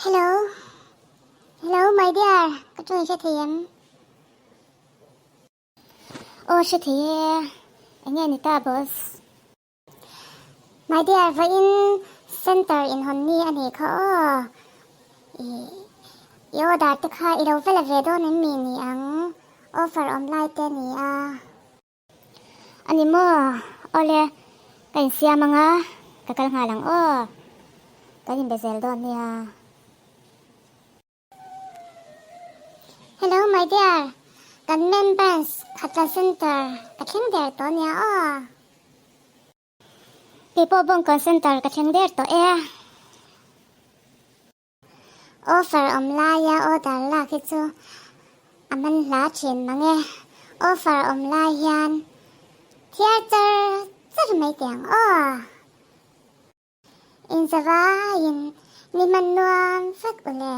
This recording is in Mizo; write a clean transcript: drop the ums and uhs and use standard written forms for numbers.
Hello. Hello my dear, ka tawng i hre thei em? Aw hre thei e, enge ni ta boss? My dear, vawiin center inhawn ni a nih kha aw. I order te kha i lo va la ve dawn em mi ni ang? Offer awm lai te a ni a. A ni maw? Awle, ka insiam ang a, ka kal nghal ang aw. Kan inbe zel dawn nia. Hello my dear, kan main branch Khatla Center ka thleng der tawh nia aw. Kei pawh Bawngkawn Center ka thleng der tawh e. Offer awm laia order lak hi chu a man hla thin mang e. Offer awm lai hian thiar char char mai teh ang aw. Inzavaiin ni hman nuam vek u le.